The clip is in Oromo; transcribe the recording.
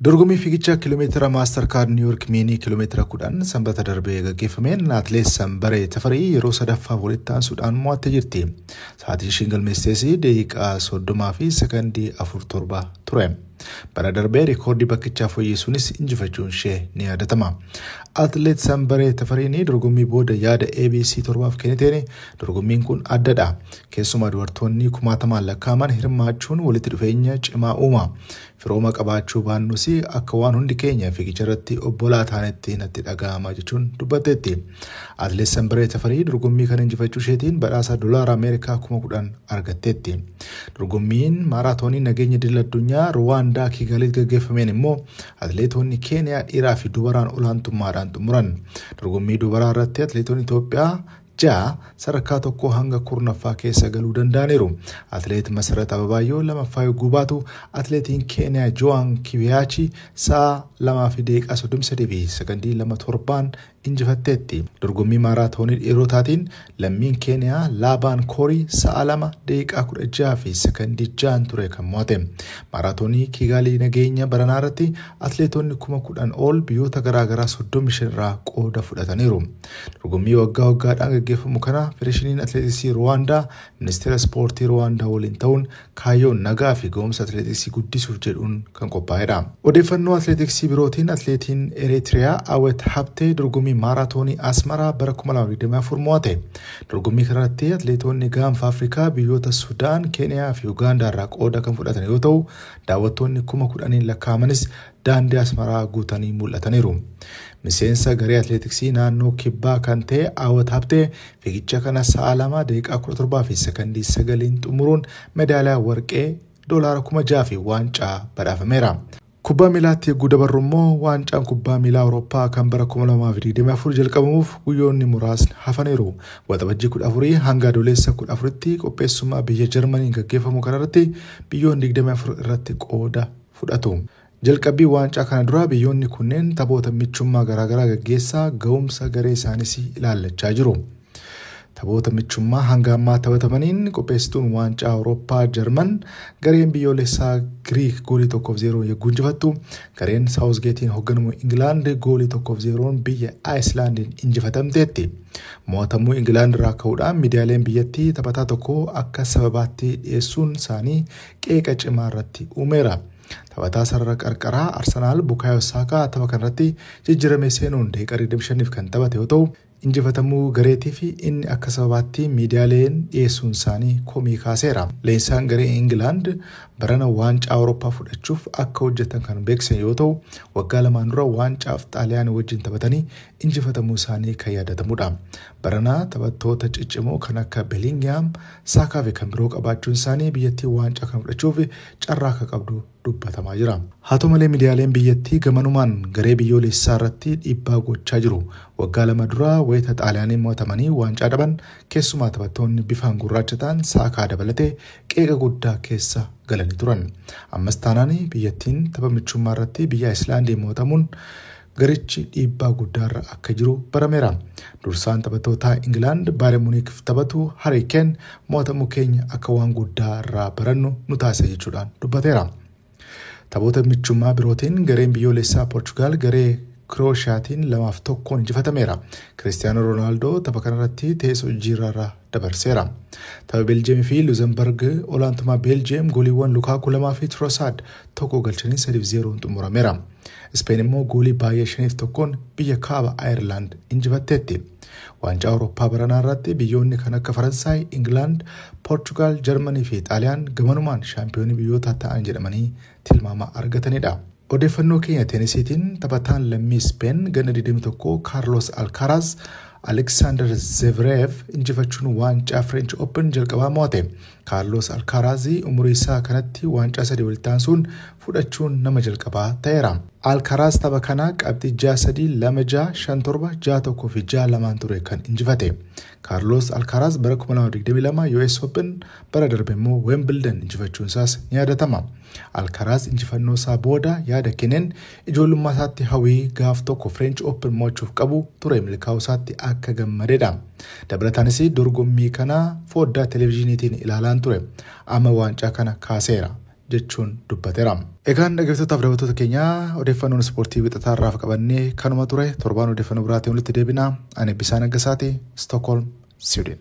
Dorgommii fiigichaa kiiloomeetira Mastercard New York Mini kiiloomeetira 10 Sanbata darbee gaggeeffameen atileet Sanbaree Tafarii yeroo sadaffaaf walitti aansuudhaan mo'attee jirti. Sa'aatiin ishiin galmeessites daqiiqaa 30 fi sekondii 47 ture. Bara darbee rikoordii bakkichaa fooyyessuunis injifachuun ishee ni yaadatama. Atileet Sanbaree Tafariin dorgommii booda yaada ABC 7f kenniteen, "Dorgommiin kun addadha. Keessumaa dubartoonni kumaatamaan lakkaa'aman hirmaachuun walitti dhufeenya cimaa uuma. Firooma qabaachuu baannus akka waan hundi keenya fiigicha irratti obbolaa taanetti natti dhaga'ama," jechuun dubbatteetti. Atileet Sanbaree Tafarii dorgommii kana injifachuu isheetiin badhaasa doolaara Ameerikaa 10,000 argatteetti. Dorgommiin maaraatoonii nageenya idil addunyaa Ruwaandaa Kigaalitti gaggeeffameen immoo atileetonni Keeniyaa dhiiraa fi dubaraan olaantummaadhaan xumuran. Dorgommii dubaraa irratti atileetonni Itoophiyaa 6 sadarkaa 1 hanga 10ffaa keessa galuu danda'aniiru. Atileet Masarat Ababaayyoo lamaffaa yogguu baatu, atileetiin Keeniyaa Jo'aan Kibiyaachi sa'a 2 fi daqiiqaa 33 fi sekondii 27n injifatteetti. Dorgommii maaraatoonii dhiirotaatiin lammiin Keeniyaa Laabaan Koorii sa'a 2 daqiiqaa 16 fi sekondii 6 ture kan mo'ate. Maaraatoonii Kiigaalii nageenya baranaa irratti atileetonni 10,000 ol biyyoota garaagaraa 35 irraa qooda fudhataniiru. Dorgommii waggaa waggaadhaan gaggeeffamu kana Federeeshiniin Atileetiksii Ruwaandaa Ministeera Ispoortii Ruwaandaa waliin ta'uun kaayyoon nagaa fi ga'umsa atileetiksii guddisuuf jedhuun kan qophaa'edha. Odeeffannoo atileetiksii birootiin atileetiin Eritiriyaa Awet Habtee dorgommii maaraatoonii Asmaraa bara 2024 mo'ate. Dorgommii kanarratti atileetonni gaanfa Afrikaa biyyoota Sudaan, Keeniyaa fi Ugaandaa irraa qooda kan fudhatan yoo ta'u, daawwattoonni 10,000n lakkaa'amanis daandii Asmaraa guutanii mul'ataniiru. Miseensa garee atileetiksii naannoo Kibbaa kan ta'e Awet Habtee fiigicha kana sa'a 2 daqiiqaa 17 fi sekondii 9n xumuruun meedaaliyaa warqee, doolaara 6,000 fi waancaa badhaafameera. Kubbaa miilaatti eeguu dabarru immoo, waancaan kubbaa miilaa Awurooppaa kan bara 2024 jalqabamuuf guyyoonni muraasni hafaniiru. Waxabajjii 14 hanga Adoolessa 14tti qopheessummaa biyya Jarmaniin gaggeeffamu kanarratti biyyoonni 24 irratti qooda fudhatu. Jalqabbii waancaa kana dura biyyoonni kunneen taphoota michummaa garaagaraa gaggeessaa ga'umsa garee isaaniis ilaallachaa jiru. Taphoota michummaa hanga ammaa taphatamaniin qopheessituun waancaa Awurooppaa Jarman gareen biyyoolessaa Giriik goolii 1-0 yogguu injifattu, gareen Saawuzgeetiin hoogganamu Ingilaand goolii 1-0n biyya Aayislaandiin injifatamteetti. Mo'atamuu Ingilaand irraa ka'uudhaan miidiyaaleen biyyattii taphataa tokko akka sababaatti dhiyeessuun isaanii qeeqa cimaa irratti uumeera. Taphataa sarara qarqaraa Arsenaal Bukaayoo Saakaa tapha kanarratti jijjiiramee seenuun daqiiqaa 25f kan taphate yoo ta'u, injifatamuu gareetii fi inni akka sababaatti miidiyaaleen dhiyeessuun isaanii komii kaaseera. Leenjisaan garee Ingilaand barana waancaa Awurooppaa fudhachuuf akka hojjetan kan beeksisan yoo ta'u, waggaa 2n dura waancaaf Xaaliyaanii wajjin taphatanii injifatamuu isaanii kan yaadatamudha. Barana taphattoota ciccimoo kan akka Beelingihaam, Saakaa fi kan biroo qabaachuun isaanii biyyattii waancaa kan fudhachuuf carraa akka qabdu dubbatamaa jira. Haa ta'u malee, miidiyaaleen biyyattii gamanumaan garee biyyoolessaa irratti dhiibbaa gochaa jiru. Waggaa 2 dura wayita Xaaliyaaniin mo'atamanii waancaa dhaban, keessumaa taphattoonni bifaan gurraacha ta'an Saakaa dabalatee qeeqa guddaa keessa galanii turan. Ammas taanaan biyyattiin tapha michummaa irratti biyya Ayislaandiin mo'atamuun garichi dhiibbaa guddaarra akka jiru barameera. Dursaan taphattoota Ingilaand Baayern Muunikiif taphatu Harry Kane, "Mo'atamuu keenya akka waan guddaa irraa barannu nu taasisa," jechuudhaan dubbateera. Taphoota michummaa birootiin gareen biyyoolessaa Poorchugaal garee Kiroosiyaatiin 2-1n injifatameera. Kiristiyaanoo Roonaaldoo tapha kanarratti teessoo jijjiirraa dabarseera. Tapha Beeljeemii fi Luuzemberg olaantummaa Beeljeem gooliiwwan Lukaakuu 2 fi Tirosaad 1 galchanii 3-0n xumurameera. Ispeen immoo goolii baay'ee 5-1n biyya Kaaba Ayirlaand injifatteetti. Waancaa Awurooppaa baranaa irratti biyyoonni kan akka Faransaay, Ingilaand, Poorchugaal, Jarmanii fi Xaaliyaan gamanumaan shaampiyoonii biyyoota ta'an jedhamanii tilmaama argatanidha. Odeeffannoo keenya teenisiitiin taphataan lammii Speen ganna 21 Kaarlos Alcaraz Aleksaandar Zverev injifachuun waancaa French Open jalqabaa mo'ate. Kaarlos Alcaraz umurii isaa kanatti waancaa sadii walitti aansuun fudhachuun nama jalqabaa ta'eera. Alcaraz tapha kana qabxii 6-3, 2-6, 5-7, 6-1 fi 6-2n ture kan injifate. Kaarlos Alcaraz bara 2022 US Open, bara darbe immoo Wimbledon injifachuun isaas ni yaadatama. Alcaraz injifannoo isaa booda yaada kenneen, ijoollummaa isaatti hawwii gaaf tokko French Open mo'achuuf qabu ture milkaa'uu isaatti akka gammadedha. Dabalataanis, "Dorgommii kana foddaa televezyiiniitiin ilaalaan ture. Amma waancaa kana kaaseera," jechuun dubbateera. Egaan dhaggeeffattootaaf daawwattoota keenya, odeeffannoon ispoortii wixataa irraaf qabannee kanuma ture. Torbaan odeeffannoo biraatiin walitti deebina. Ani Bisaan Aggasaati, Stockholm, Sweden.